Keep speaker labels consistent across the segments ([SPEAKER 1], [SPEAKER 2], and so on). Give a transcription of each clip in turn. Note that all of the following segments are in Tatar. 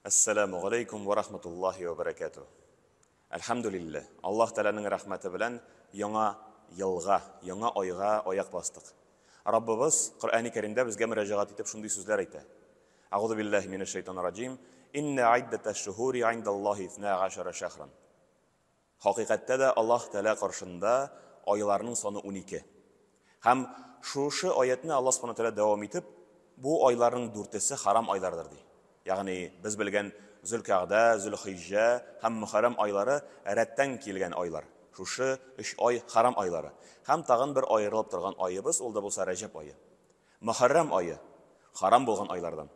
[SPEAKER 1] Әссәләмү галәйкүм вә рахматуллаһи вә бәрәкәтүһ. Әлхәмдүлилләһ, Аллаһ Тәгаләнең рәхмәте белән яңа елга, яңа айга аяк бастык. Раббыбыз Коръәни Кәримдә безгә мөрәҗәгать итеп шундый сүзләр әйтә. Әгъузу биллаһи минәш шәйтанир раҗим. Иннә гыйддәтәш шуһури гыйндаллаһи исна гашара шәһран. Хакыйкатьтә дә Аллаһ Тәгалә каршында айларның саны 12. Һәм шушы аятьне Аллаһ Субхана Тәгалә дәвам итеп, бу айларның дүртесе харам айлардыр ди. Ягъни без белгән Зөлкәгъдә, Зөлхиҗҗә һәм Мөхәррәм айлары рәттән килгән айлар. Шушы өч ай харам айлары. Һәм тагын бер аерылып торган аебыз, ул да булса Рәҗәб ае. Мөхәррәм ае харам булган айлардан.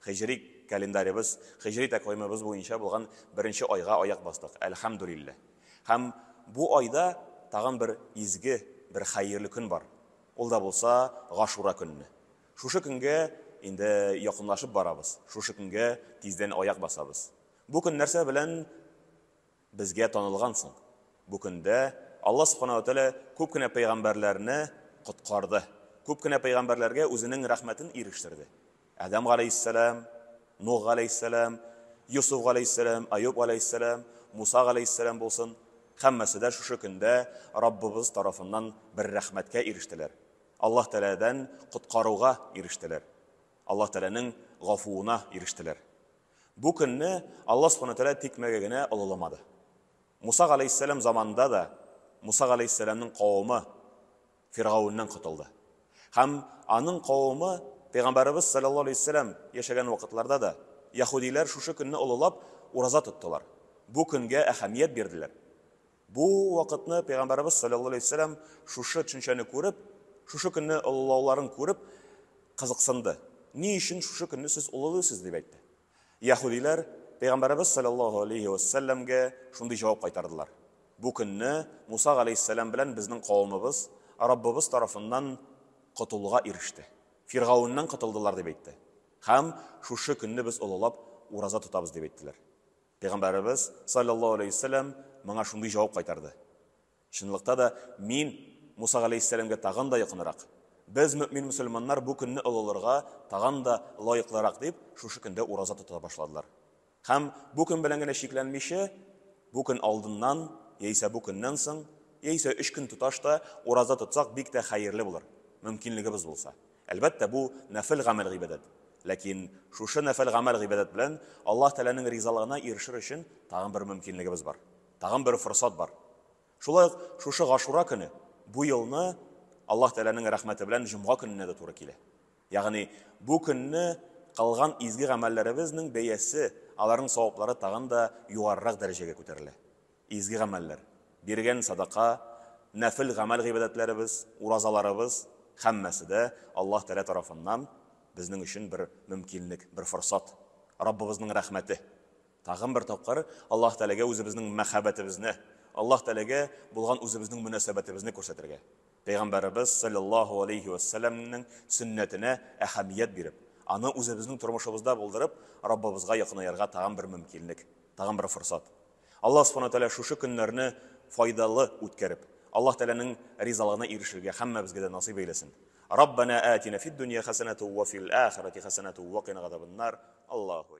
[SPEAKER 1] Һиҗри календаребыз, һиҗри тәкъвимыбыз буенча булган беренче айга аяк бастык, әлхәмдүлилләһ. Һәм бу айда тагын бер изге, бер хәерле көн бар. Ул да булса Гашура көнне. Шушы көнгә инде якынлашып барабыз, шушы көнгә тиздән аяк басабыз. Бу көн нәрсә белән безгә танылган соң? Бу көндә Алла Субхана ва Тәгалә күп кенә пәйгамбәрләрне коткарды, күп кенә пәйгамбәрләргә үзенең рәхмәтен ирештерде. Адәм галәйһиссәлам, Нух галәйһиссәлам, Йосыф галәйһиссәлам, Аюб галәйһиссәлам, Муса галәйһиссәлам булсын, һәммәсе дә шушы көндә Раббыбыз тарафыннан бер рәхмәткә ирештеләр. Аллаһ Тәгаләдән коткаруга ирештеләр. Аллаһ Тәгаләнең гафуына ирештеләр. Бу көнне Аллаһ Субхана Тәгалә тикмәгә генә олыламады. Муса галәйһиссәлам заманында да Муса галәйһиссәламнең кавымы Фиргауннан котылды. Һәм аның кавымы Пәйгамбәребез саллаллаһу алейһи вәсәлләм яшәгән вакытларда да яһүдиләр шушы көнне олылап ураза тоттылар. Бу көнгә әһәмият бирделәр. Бу вакытны Пәйгамбәребез саллаллаһу алейһи вәсәлләм шушы төшенчәне күреп, шушы көнне олылауларын күреп кызыксынды. Ни өчен шушы көнне сез олылыйсыз дип әйтте. Яһүдиләр Пәйгамбәребез салләллаһу алейһи вә сәлләмгә шундый җавап кайтардылар, Бу көнне Муса галәйһиссәлам белән безнең кавымыбыз Раббыбыз тарафыннан котылуга иреште. Фиргауннан котылдылар, дип әйтте. Һәм шушы көнне без олылап ураза тотабыз, дип әйттеләр. Пәйгамбәребез салләллаһу алейһи вә сәлләм моңа шундый җавап кайтарды, Чынлыкта да, мин Муса галәйһиссәламгә тагын да якынрак. Без, мөэмин-мөселманнар, бу көнне олылырга тагын да лаеклырак дип, шушы көндә ураза тота башладылар. Һәм бу көн белән генә чикләнмичә, бу көн алдыннан, яисә бу көннән соң, яисә өч көн тоташ та ураза тотсак, бик тә хәерле булыр, мөмкинлегебез булса. Әлбәттә, бу нәфел гамәл-гыйбадәт. Ләкин шушы нәфел гамәл-гыйбадәт белән Аллаһ Тәгаләнең ризалыгына ирешер өчен тагын бер мөмкинлегебез бар. Тагын бер форсат бар. Шулай ук шушы Гашура көне бу елны Аллаһ Тәгаләнең рәхмәте белән җомга көненә дә туры килә. Ягъни бу көнне кылган изге гамәлләребезнең бәясе, аларның саваплары тагын да югарырак дәрәҗәгә күтәрелә. Изге гамәлләр, биргән садака, нәфел гамәл-гыйбадәтләребез, уразаларыбыз, һәммәсе дә Аллаһ Тәгалә тарафыннан безнең өчен бер мөмкинлек, бер форсат, Раббыбызның рәхмәте. Тагын бер тапкыр Аллаһ Тәгаләгә үзебезнең мәхәббәтебезне, Аллаһ Тәгаләгә булган үзебезнең мөнәсәбәтебезне күрсәтергә. Пәйгамбәребез салләллаһу алейһи вә сәлләмнең сөннәтенә әһәмият биреп, аны үзебезнең тормышыбызда булдырып, Раббыбызга якынаерга тагын бер мөмкинлек, тагын бер форсат. Аллаһ Субхана Тәгалә шушы көннәрне файдалы үткәреп, Аллаһ Тәгаләнең ризалыгына ирешергә һәммәбезгә дә насыйп әйләсен. Раббана атина фид дөнья хәсәнәту ва фил ахирати хәсәнәту ва кина газабаннар. Аллаһу.